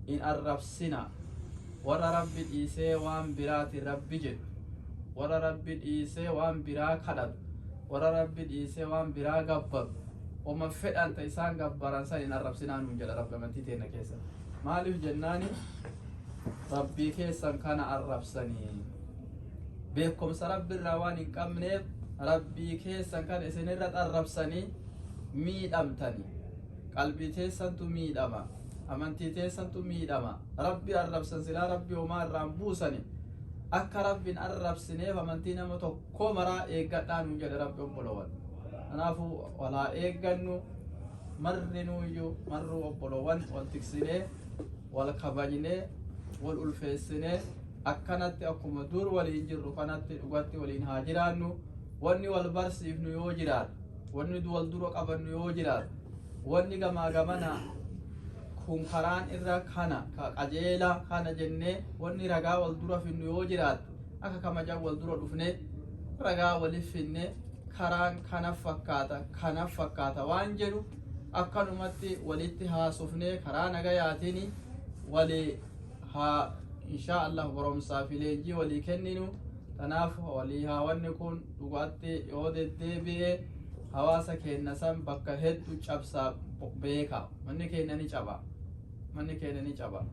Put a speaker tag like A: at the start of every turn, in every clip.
A: In arrabsina warra Rabbi dhiisee waan biraati Rabbi jedhu, warra Rabbi dhiisee waan biraa kadhatu, warra Rabbi dhiisee waan biraa gabbaru, wama fedhan ta isaan gabbaran san hin arrabsinaa nuun jedha Rabbi amantii teenna keessa. Maaliif jennaani Rabbii keessan kana arrabsanii beekumsa Rabbi irraa waan hin qabneef Rabbii keessan kana isinirra arrabsanii miidhamtanii. Qalbii teessantu miidhama. Amantii teessantu miidhama. Rabbi arrabsan silaa Rabbi homaa irraan buusani. Akka Rabbi hin arrabsineef amantii nama tokkoo maraa eeggadhaa nuun jedhe Rabbi obbolowan. Kanaafuu wal haa eeggannu marrinuuyyuu marruu obbolowan wal tiksinee wal kabajnee wal ulfeessinee akkanatti akkuma dur waliin jirru kanatti dhugatti waliin haa jiraannu. Wanni wal barsiifnu yoo jiraate, wanni wal dura qabannu yoo jiraate, wanni gamaa gamana kun karaan irra kana ka qajeela kana jennee wanni ragaa wal dura finnu yoo jiraate, akka kamajaan wal dura dhufne ragaa walif finne karaan kana fakkaata kana fakkaata waan jedhu akkanumatti walitti haasofnee karaa nagayaatiin wali haa inshaa Allah barumsaa fi leenjii walii kenninu. Tanaaf walii haa wanni kun dhugaatti yoo deddeebi'e hawaasa keenya san bakka heddu cabsaa beeka. Manni keenya ni caba, manni keenya ni caba,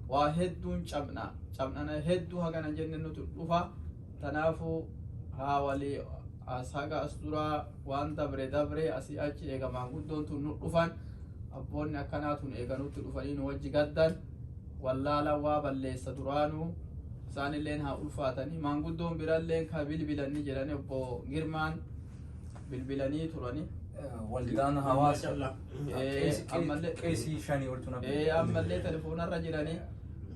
A: waa hedduun cabna, cabnana hedduu hagana jenne nuti dhufa. Tanaafuu haa walii as haga as duraa waan dabre dabre asii achi eega maanguddoon tun nu dhufan, abboonni akkanaa tun eega nutti dhufanii nu wajji gaddan wallaala waa balleessa duraanuu isaanilleen haa ulfaatanii. Maanguddoon biralleen ka bilbilan ni jedhani, obbo Girmaan bilbilanii turani.
B: Waldaan hawaasa qeesii shanii oltu na
A: Ammallee telefoonarra jiranii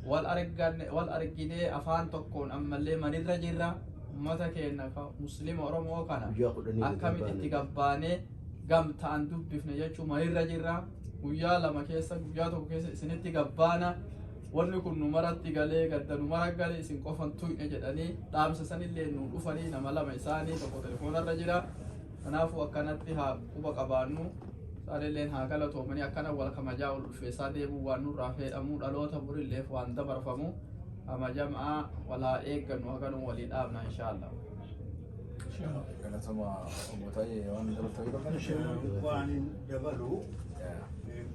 A: wal arganne wal arginee afaan tokkoon ammallee manirra jirra. Ummata keenya ka Muslima Oromoo kana
C: Guyyaa 10 gadi
A: akkamitti itti
C: baane.
A: gabbaanee gamtaan dubbifne jechuu manirra jirra. Guyyaa 2 keessa, guyyaa 1 keessa isinitti gabbaana. Wanni kun nu maratti galee gadda nu mara gale isin qofan tuyne jedhanii dhaamsa sanillee nu dhufanii nama lama isaanii tokko telefoonarra jira. Kanaafuu akkanatti haa quba qabaannu, isaanilleen haa galatoomanii. Akkana wal kamajaa wal ulfeessaa deemuu waan nurraa feedhamu dhaloota borilleef waan dabarfamu kamajamaa wal haa eeggannu, haganuu walii dhaabna inshaallah.
B: Galatoma obbo Taayee, waan dabaltanii qabdan?
D: Waan hin dabalu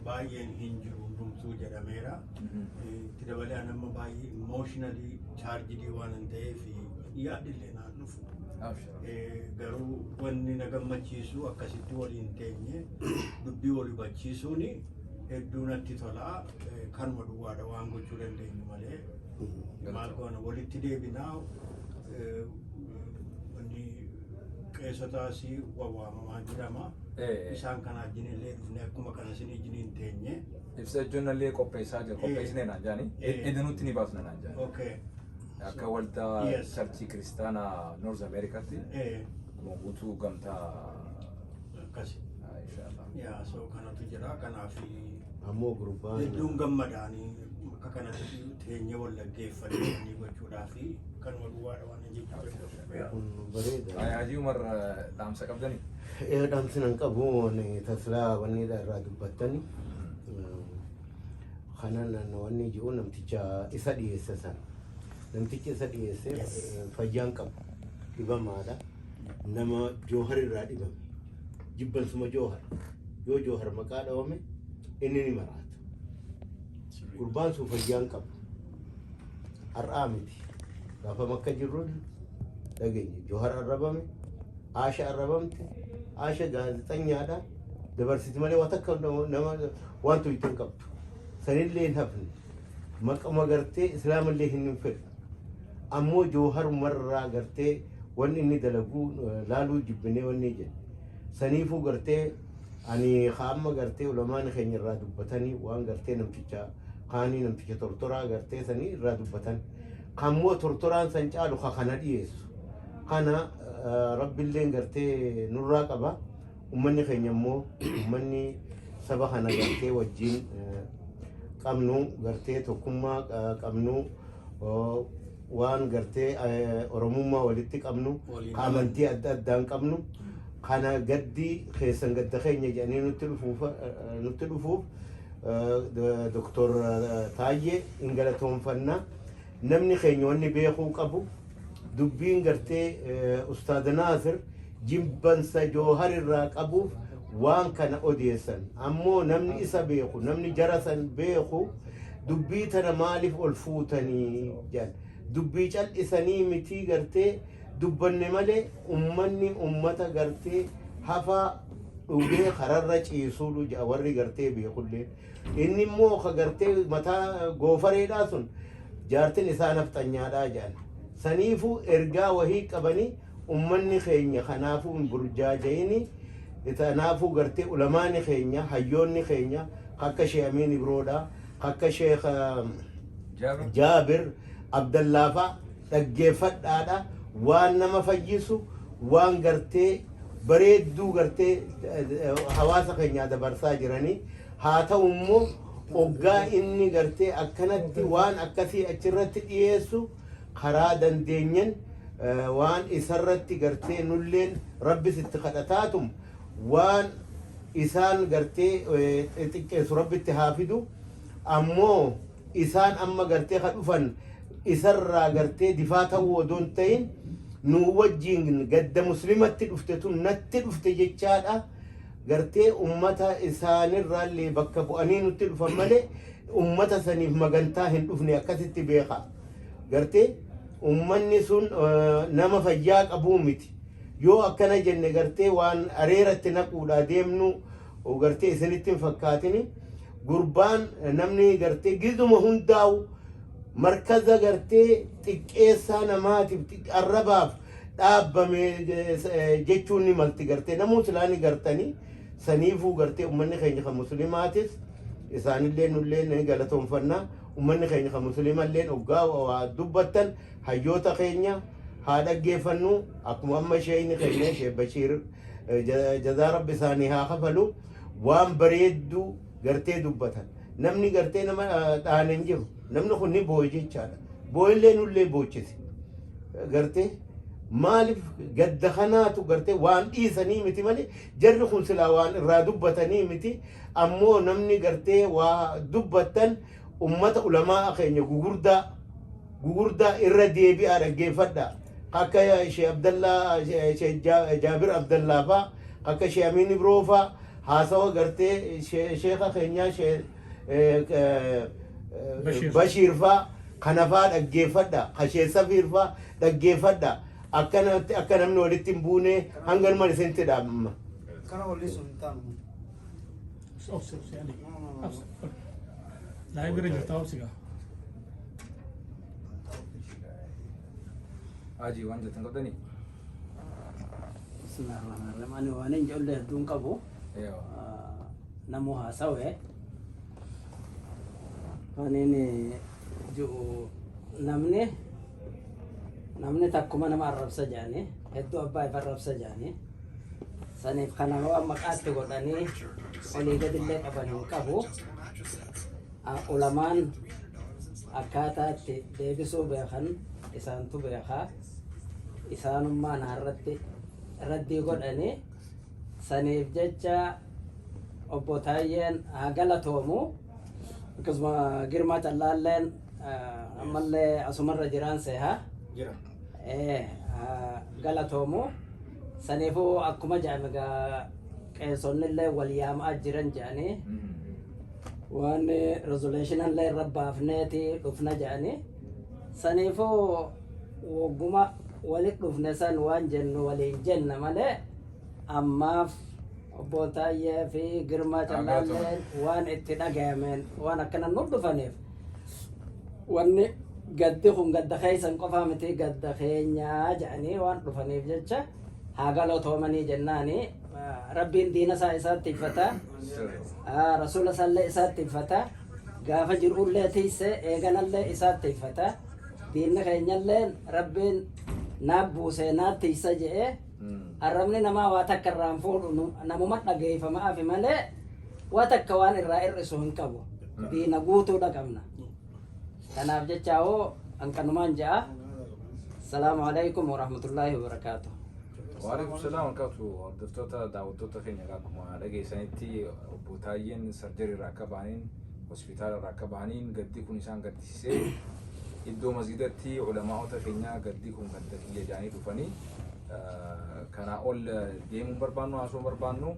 D: baay'een hin jiru, hundumtuu jedhameera. Itti dabalee an amma baay'ee emotionally charged waan hin ta'eef yaadillee naan dhufu. Garuu wanni na gammachiisu akkasitti waliin teenye dubbii wal hubachiisuun hedduu natti tola. Kanuma duwwaadha waan gochuu dandeenyu malee maal goona, walitti deebinaa. Wanni qeessotaas wawwaamamaa jirama. Isaan kana wajjin illee dhufne akkuma kana isin wajjin teenye.
B: Ibsa jechuun illee qopheessaa jira. Qopheessinee naan jaani. Idinuutti ni baasna naan jaani. Akka waldaa churchii kiristaanaa North Americaatti akkuma guutuu gamtaa
D: Akkasi.
B: Inshallah.
D: Yaa, so kanatu jira, kanaaf
C: Ammoo gurbaan
D: hedduun gammadaanii akka kanatti teenye wal dhaggeeffannee gochuudhaa fi kanuma duwwaadha waan hin jechuu.
C: Kun bareeda.
B: Haajii Umar, dhaamsa qabdanii?
C: Ee, dhaamsi nan qabu ani taslaa wanni irraa dubbattani. Kana nan wanni jiru namticha isa dhiyeesse sana. Namtichi isa dhiyeesse fayyaan qabu, dhibamaadha. Nama Joohar irraa dhibame. Jibbansuma Joohar. Yoo Joohar maqaa dhawame inni ni maraata. Gurbaan sun fayyaan qabu. Har'aa miti. Gaafa makka jirru dhageenye. Joohar arrabame, Aasha arrabamte, Aasha gaazexanyaadha. Dabarsiti malee waan takka nama waan tuytu hin qabdu. Sanillee hin hafne. Maquma gartee Islaamallee hin fedhu. Ammoo Jooharumarraa gartee wanni inni dalagu laaluu jibbinee wanni jedhe. Saniifuu gartee ani amma gartee ulamaan keenya irraa dubbatanii waan gartee namticha kaanii namticha tortoraa gartee sanii irraa dubbatan. Kammoo tortoraan san caalu ka kana dhiyeessu. Kana Rabbilleen gartee nurraa qaba. Ummanni keenya immoo ummanni saba kana gartee wajjin qabnu gartee tokkummaa qabnu, waan gartee Oromummaa walitti qabnu, ka amantii adda addaan qabnu kana gaddi keessan gadda keenya jedhanii nutti dhufuuf Doktor Taayyee hin galatoonfannaa. Namni keenya wanni beekuu qabu, dubbiin gartee Ustaad Naasir jibbansa Joohar irraa qabuuf waan kana odeessan. Ammoo namni isa beeku, namni jara san beeku, dubbii tana maaliif ol fuutanii jedhan. Dubbii cal'isanii mitii, gartee dubbanne malee ummanni ummata gartee hafaa dhugee kararra ciisuudhu jedha warri gartee beekullee. Inni immoo ka gartee mataa goofareedhaa sun jaartin isaa nafxanyaadhaa jedhan. Saniifuu ergaa wahii qabanii ummanni keenya kanaafuu hin burjaaja'ini. Kanaafuu gartee ulamaani keenya, hayyoonni keenya akka Sheekh Amiin Ibroodhaa, akka Sheekh Jaabir Abdallaafaa dhaggeeffadhaadha. Waan nama fayyisu, waan gartee bareedduu gartee hawaasa keenyaa dabarsaa jiranii. Haa ta'u immoo oggaa inni gartee akkanatti waan akkasii achirratti dhiyeessu, karaa dandeenyen waan isarratti gartee nulleen Rabbis itti kadhataatum, waan isaan gartee xixiqqeessu Rabbitti haa fidu. Ammoo isaan amma gartee ka dhufan isarraa gartee difaa ta'uu odoo hin ta'in, nu wajjiin gadda muslimatti dhufte tun natti dhufte jechaadha. Gartee ummata isaanirraallee bakka bu'anii nutti dhufan malee ummata saniif magantaa hin dhufne, akkasitti beeka. Gartee ummanni sun nama fayyaa qabuu miti. Yoo akkana jenne gartee waan areeratti naquudhaa deemnu gartee isinitti hin fakkaatini. Gurbaan namni gartee gizuma hundaa'u markaza gartee xiqqeessaa namaatiif arrabaaf dhaabbame jechuun ni malti, gartee namuu silaa ni gartanii. Saniifuu gartee ummanni keenya kan muslimaatis isaanillee nullee ni galatoonfannaa. Ummanni keenya kan musliimallee oggaa waa dubbattan hayyoota keenya haa dhaggeeffannu. Akkuma amma sheeyni keenya Sheekh Bashiir, jazaa Rabbi isaanii haa kafalu, waan bareedduu gartee dubbatan. Namni gartee nama dhaane hin jiru. Namni kun ni boo'e jechaadha. Boo'illee nullee boochise. Gartee maaliif gadda kanaatu gartee waan dhiisanii miti malee jarri kun silaa waan irraa dubbatanii miti. Ammoo namni gartee waa dubbattan ummata ulamaa keenya gugurdaa gugurdaa irra deebi'aa dhaggeeffadha. Akka Sheekh Abdallaa, Sheekh Jaabir Abdallaa faa, akka Sheekh Amiin Ibroo faa, haasawa gartee sheeka keenyaa Sheekh Bashiir faa kana faa dhaggeeffadha. Ka Sheekh Safiir faa dhaggeeffadha. Akkanatti akka namni walitti hin buune hanganuman isinitti dhaamma.
E: Kana walli sun hin taanu.
F: Obsi, obsi, Ali. Obsi. Live irra jirta, obsi gaa.
B: Haji, waan jettan qabdanii?
G: Bismillahirrahmanirrahim. Ani waan hin ijoollee hedduun qabu. Namuu haasawe. Waan inni ji'u namni takkuma nama arrabsa jedhanii, hedduu abbaa if arrabsa jedhanii, saniif kana waan maqaatti godhanii olii gadillee qaban hin qabu. Ulamaan akkaataa itti deebisuu beekan isaantu beekaa. Isaanummaan irratti raddii godhanii, saniif jecha obbo Taayyeen haa galatoomu. Akkasuma Girmaa Callaalleen ammallee asumarra jiraan seeha.
D: Jira.
G: Haa galatoomu. Saniifuu akkuma jedhame gaa qeessonnillee wal yaama'aa jiran jedhanii, waan resolutionallee irra baafneeti dhufna jedhanii, saniifuu wogguma walit dhufne san waan jennu waliin jenna malee ammaaf obbo Taayyee fi Girmaa Callaalleen waan itti dhagayameen waan akkana nu dhufaniif, wanni gaddi kun gadda keessan qofaa miti, gadda keenyaa jedhanii waan dhufaniif jecha haa galatoomanii jennaani. Rabbiin diina isaa isaatti iffata, rasuula isaallee isaatti iffata, gaafa jirullee tiisse eeganallee isaatti iffata. Diinni keenyallee Rabbiin naa buusee naa tiisa jedhee, arrabni namaa waa takka irraan fuudhu namuma dhageeffamaafi malee waa takka waan irraa hir'isu hin qabu. Diina guutuudha qabna. Kanaaf jecha hoo hanqanumaan ja'a. Salaamu alaikum warahmatullaahi wabarakaatu.
B: Waalaikum salaam warkaatu. Hordoftoota, daawwattoota keenya, akkuma dhageessanitti obbo Taayyeen surgery irraa akka bahaniin, hospitaala irraa akka bahaniin, gaddi kun isaan gaddisiisee iddoo masgidatti ulamaa'ota keenya gaddi kun gadda kiyya jedhanii dhufanii, kanaa ol deemuun barbaannu, haasoo barbaannu.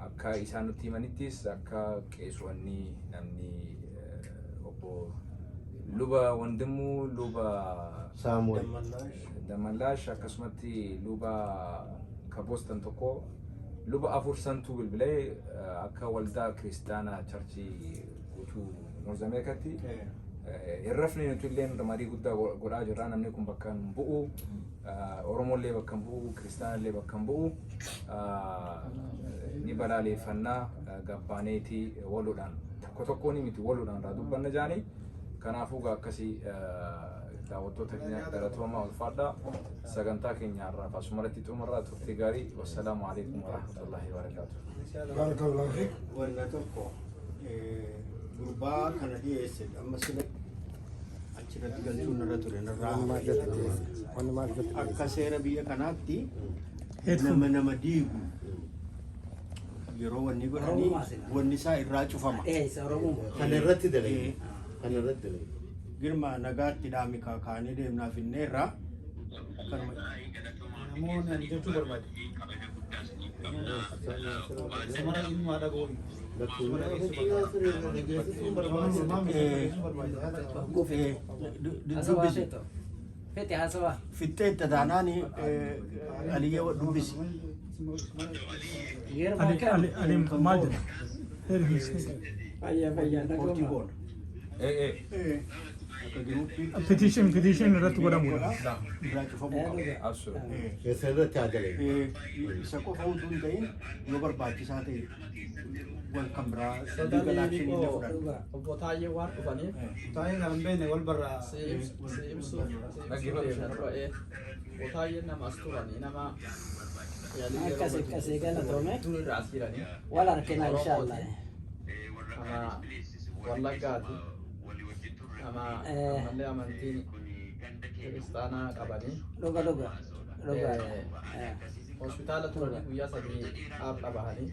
B: Akka isaan nutti himanittis, akka qeesonni namni obbo Luba Wandimuu, Luba
C: Saamu'eel.
B: Damallaash, akkasumatti luba ka Boston tokko, luba afur santuu bilbilee, akka waldaa kiristaanaa churchii guutuu North Ameerikaatti hin rafne. Nuti illee marii guddaa godhaa jirra. Namni kun bakka hin bu'u, Oromollee bakka hin bu'u, kiristaanallee bakka hin bu'u, ni balaaleeffannaa, gabbaaneetii waluudhaan, tokko tokkoon miti, waluudhaan irraa dubbanna jaanii. Kanaafuu akkasii, daawwattoota keenya, galatoomaa, ulfaadhaa. Sagantaa keenya har'aaf asumarratti xumurraa. Turtii gaarii. Wassalaamu alaikum warahmatullahi wabarakaatu.
E: Barakallahu fiik.
D: Wanna tokko, gurbaa kana dhiyeesse amma sila achirratti galchuun irra ture narraa.
E: Wanni maal irratti?
D: Akka seera biyya kanaatti nama nama diigu yeroo wanni godhanii
G: Oromoo sila.
D: Wanni isaa irraa cufama.
G: Eessa Oromoo?
C: Kana irratti dalage. Kana irratti dalage.
D: Girma, nagaatti dhaami, kaanee deemnaaf inneerra. Kanuma.
E: Namoonni ani jechuu barbaade. Samara ilmaa dhagoo.
G: Haasawaa
D: Dubbisi.
G: feeto. Fete haasawaa.
D: Fixxeetta taanaan Aliyyee dubbisi.
G: Girma
F: Ali
G: kam?
F: Ali Ali maal jedha?
G: Fayyaa, fayyaa,
D: Riippoortii
G: naguma.
D: goona.
B: Eh.
D: Akka groupiitti.
F: Petition irratti godhamudha.
D: Irraa cufamuu qaba.
B: Absolutely.
C: Isa irratti haa dalage.
D: Isa qofa utuu hin ta'in, yoo barbaachisaa ta'e wal kan biraa legal action illee fudhanna.
A: Obbo Taayyee waan dhufaniif
E: Taa'ee kan hin beekne wal barraa.
A: si ibsu deemna dura. Obbo Taayyeen nama as turanii, nama yaalii yeroo
G: Akkas akkasii, galatoome.
A: dur irraa as jiranii.
G: Wal harkina inshallah.
A: Nama Wallaggaati. Nama ammallee amantiin kiristaanaa qabanii.
G: Dhuga, dhuga. Dhuga.
A: Hospitaala turanii guyyaa 3 har'a bahanii,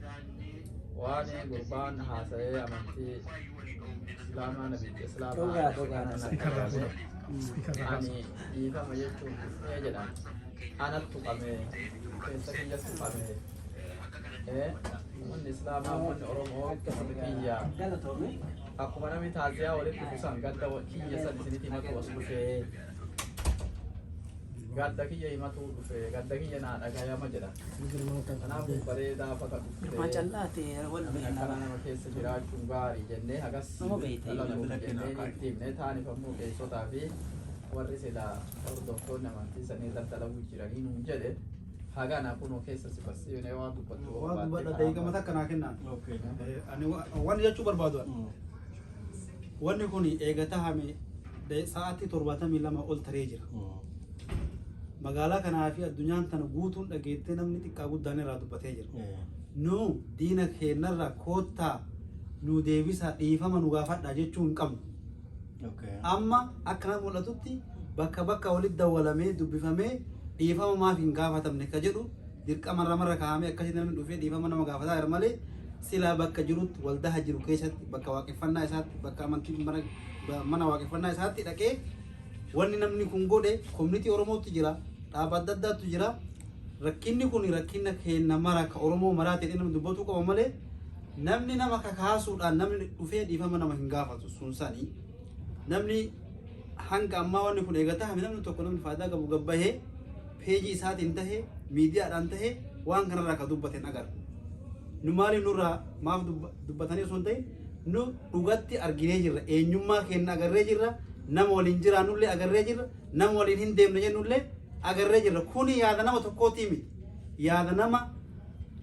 A: waan gurbaan haasa'ee amantii islaamaa, nabicha islaamaa
G: Dhugaa, dhugaa.
F: Speakerraa fuudha. Speakerraa kaasa.
A: ani dhiifama jechuun dhufee jedhan, anatti tuqame, keessa kiyyatti tuqame, uummanni islaamaa, uummanni Oromoo kiyya
G: Galatoome.
A: akkuma namni taaziyaa walitti dhufu san gadda kiyya san isinitti himatu as dhufee, gadda kiyya himatu dhufe, gadda kiyya naa dhagayama jedha. Kanaafuu bareedaa bakka
G: Girmaa
A: dhuftee
G: callaate wal
A: namni
G: beekna.
A: akkana nama keessa jiraachuun gaarii jennee hagas
G: Nama beekte.
A: dhalatuuf jennee itti himnee, taaniif ammoo qeessotaa fi warri sila hordoftoonni amantii sanii irratti dalaguu jiranii nuun jedhe. Hagana kunoo keessa si barsiifnee, waan dubbattu
E: Waan dubbadha, daqiiqama takka naa kennaan. Ani waan jechuu barbaadu ani. Wanni kun eega tahame sa'aatii 72 ol taree jira. Magaalaa kanaa fi addunyaan tana guutuun dhageettee, namni xiqqaa guddaan irraa dubbatee jira. Nu diina keenyarra koottaa nu deebisaa, dhiifama nu gaafadhaa jechuu hin qabnu. Amma akka nama mul'atutti bakka bakka walitti dawwalamee dubbifamee, dhiifama maaf hin gaafatamne ka jedhu dirqama namarra kaa'amee, akkasitti namni dhufee dhiifama nama gaafataa jira malee, silaa bakka jirutti, waldaa jiru keessatti, bakka waaqeffannaa isaatti, bakka amantii mana waaqeffannaa isaatti dhaqee, wanni namni kun godhe, community Oromootti jira, dhaaba adda addaatu jira, rakkinni kun rakkina keenya mara ka Oromoo maraa ta'e namni dubbatuu qaba malee, namni nama kakaasuudhaan namni dhufee dhiifama nama hin gaafatu. Sun sanii namni hanga ammaa wanni kun eegataa hame, namni tokko, namni faayidaa qabu gabbahee peejii isaatiin tahe, miidiyaadhaan tahe, waan kanarraa ka dubbate agarra. Nu maaliif nurraa maaf dubbatanii osoo hin ta'in, nu dhugatti arginee jirra, eenyummaa keenya agarree jirra, nama waliin jiraannullee agarree jirra, nama waliin hin deemne jennullee agarree jirra. Kuni yaada nama tokkootii miti, yaada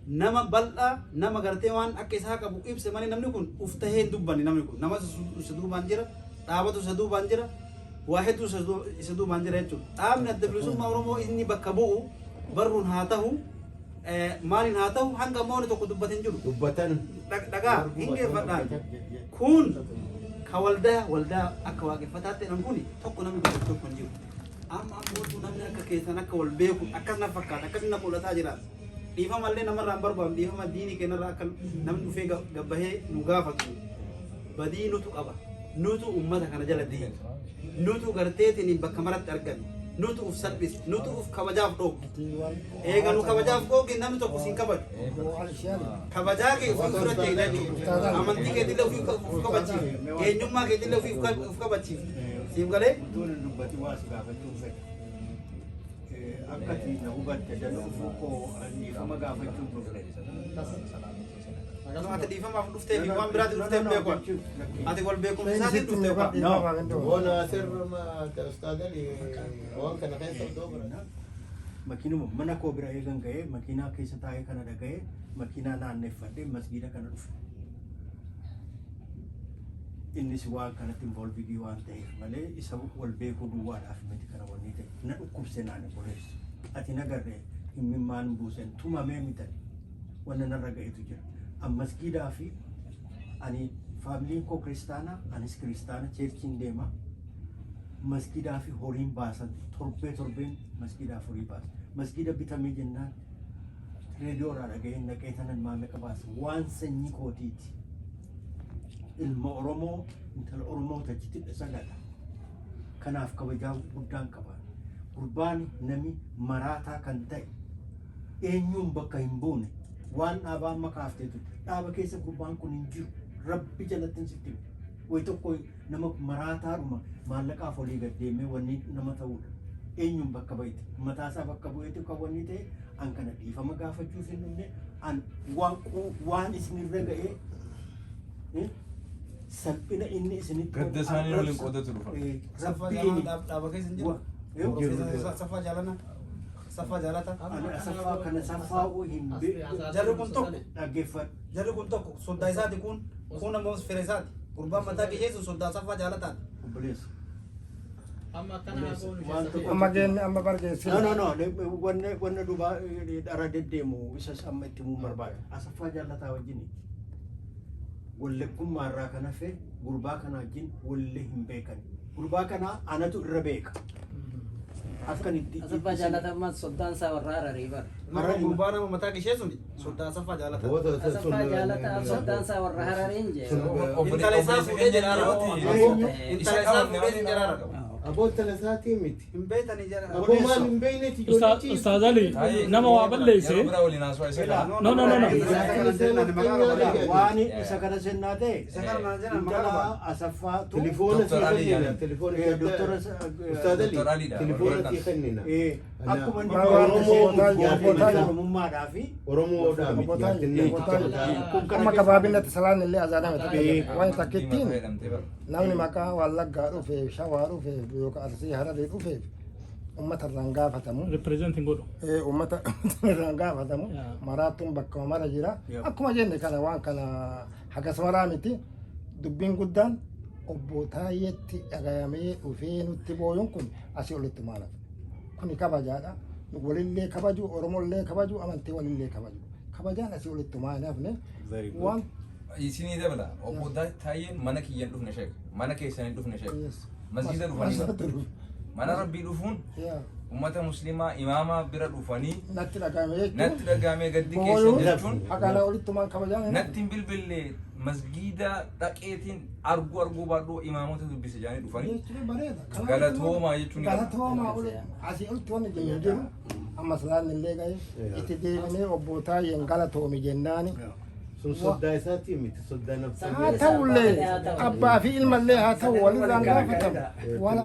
E: nama bal'aa, nama gartee waan akka isaa qabu ibse malee, namni kun uf tahee hin dubbanne. Namni kun nama isa duubaan jira, dhaabatu isa duubaan jira, waa hedduu isa duubaan jira jechuudha. Dhaabni Adda Bilisummaa Oromoo inni bakka bu'u barruun haa ta'u, maaliin haa ta'u, hanga ammoo wanni tokko dubbate hin jiru.
C: Dubbatan.
E: Dhagaa hin geeffadhaan kun ka waldaa waldaa akka waaqeffataatti jedhan kun tokko namni dubbatu tokko hin jiru. Amma ammootu namni akka keessan akka wal beeku akkas na fakkaata, akkas na mul'ataa jira. Dhiifama illee namarraa hin barbaadu, dhiifama diinii keenyarraa akka namni dhufee gabbahee nu gaafatu. Badii nutu qaba. Nutu uummata kana jala deema. Nutu garteetiin bakka maratti argame. Nutu uf salphise. Nutu uf kabajaaf dhoogu. Eega nu kabajaaf dhooge, namni tokko siin kabaju. Kabajaa kee ofii fudhatte jechuudha. Amantii keetillee ofii uf kabachiifte. Eenyummaa keetillee ofii uf kabachiifte. Siif galee?
D: Utuun hin dubbati waa si gaafachuun fedha. Akka ati na hubatte danuu koo dhiifama gaafachuun dhufne.
E: Ati dhiifamaaf dhuftee fi waan biraatti dhufteef beeku. Ati wal beekumsa isaatiin dhuftee kwa.
C: Bona sirma ustaadali waan kana keessa iddoo bira.
D: Makiinuma mana koo bira eegan ga'ee, makiinaa keessa taa'ee kana dhaga'ee, makiinaa naanneffadhee masgiida kana dhufe. Innis waan kanatti involved waan ta'eef malee isa wal beekuu duwwaadhaaf miti kana wanni ta'e. Na dhukkubse naan obboleessu. Ati nagarree himimmaan buusen tumamee mitan wanna narra ga'etu jira. An masgiidaa fi ani faamiliin koo kiristaana, anis kiristaana, churchiin deema. Masgiidaa fi horiin baasan, torbee torbeen masgiidaaf horii baasa. Masgiida bitamee jennaan reediyoodhaa dhaga'een naqee tanan maallaqa baasa. Waan sanyii kootiiti. Ilma Oromoo, intala Oromoo tachitti sagada. Kanaaf kabajaa guddaan qaba. Gurbaan nami maraataa kan ta'e eenyuun bakka hin buune waan dhaabaa amma kaafteetu dhaaba keessa gurbaan kun hin jiru. Rabbi jalatti hin sitti himu. Wayi tokko nama maraataadhuma maallaqaaf olii gad deemee wanni nama ta'udha. Eenyuun bakka baite mataasaa bakka bu'eetu kan wanni ta'e. An kana dhiifama gaafachuuf hin dhufne. An waan waan isinirra ga'ee salphina inni isinitti
B: Gadda isaanii waliin qoodatu dhufa.
E: Saffaa
D: Rabbiin
E: jaalala dhaaba keessa hin jiru. Saffaa jaalala. Saffaa jaalata.
D: Ani Asaffaa kana saffaa'uu hin beeku.
E: Jarri kun tokko.
D: Dhaggeeffadhu.
E: Jarri kun tokko soddaa isaati, kun ammoo fira isaati. Gurbaan mataa kiyyeessu soddaa Saffaa jaalataati.
D: Obboleessa.
A: Amma akkana haa goonu.
D: Waan tokko.
H: Amma geenne, amma bargeessine.
D: No, wanna duba dhara deddeemu isas amma itti himuu barbaada. Asaffaa Jaallataa wajjin wallagummaa irraa kan hafe gurbaa kana wajjin wallee hin beekan. Gurbaa kana anatu irra beeka. Akkan itti
G: Asaffaa Jaalataa soddaan isaa warra Hararii bara.
E: Nama gurbaa nama mataa kishee suni soddaa Asaffaa Jaalataati.
G: Asaffaa Jaalataa soddaan isaa warra Harariin jee.
E: Intala isaa fuudhee jedha. Intala isaa fuudhee jedha.
C: Aboo, intala isaatii miti.
E: Hin beektanii jedha.
C: Aboo, maal hin beekneeti ijoollee.
F: Ustaaz Ali, nama waa balleesse.
B: Yeroo biraa waliin haasawaa isa kana.
F: No.
D: Waan isa kana sennaa ta'e
E: Isa kana naan jedhan maqaa
D: intala
E: qaba.
D: Asaffaatu
C: Telefoona sii
B: Dr. Ali
C: kennina.
B: jedhama.
C: Telefoona.
D: Doktora
C: Ustaaz Ali,
B: Dr. Aliidha.
C: telefoona sii kennina.
D: Akkuma inni
C: Oromoo
D: Oromummaadhaa fi
C: Oromoodhaa miti jaartin namticha mataa.
H: Amma gabaabinatti salaan illee azaaname takka waan takkittiin namni maqaa Wallaggaa dhufeef, Shawaa dhufeef, yookaan Arsii Hararii dhufeef uummata irraan gaafatamu.
F: Representing godhu.
H: Uummata irraan gaafatamu. Maraattuun bakka mara jira. Akkuma jenne kana waan kana hagas maraa miti. Dubbiin guddaan obbo Taayyeetti dhagayamee dhufee nutti booyuun kun asii olitti maal hafe? Kuni kabajaadha. Walillee kabaju, Oromollee kabaju, amantii walillee kabaju. Kabajaan asii olitti maal hin hafne. Waan
B: Isinii dabala. Obbo Taayyeen mana kiyyan dhufne sheek. Mana keessan hin dhufne sheek. Masjiida dhufanii bara. Mana Rabbii dhufuun ummata muslimaa imaama bira dhufanii
H: Natti dhagahame jechuun.
B: Natti dhagahame gaddi keessan
H: Booyuun
B: jechuun
H: haqaanaa olitti maan kabajaan hin
B: natti hin bilbille, masgiida dhaqeetiin arguu baadhuu imaamota dubbise jedhanii dhufanii
H: Jechuun bareeda. Kanaaf
B: galatoomaa jechuun ni qaba.
H: Galatoomaa oli asii olitti wanni jennu jiru amma salaan illee gahe itti deebinee obbo Taayyeen galatoomi jennaani.
C: Sun soddaa isaatii miti, soddaa nafsa.
H: Haa ta'ullee, abbaa fi ilmallee haa ta'u, walirraan gaafatamu. Waan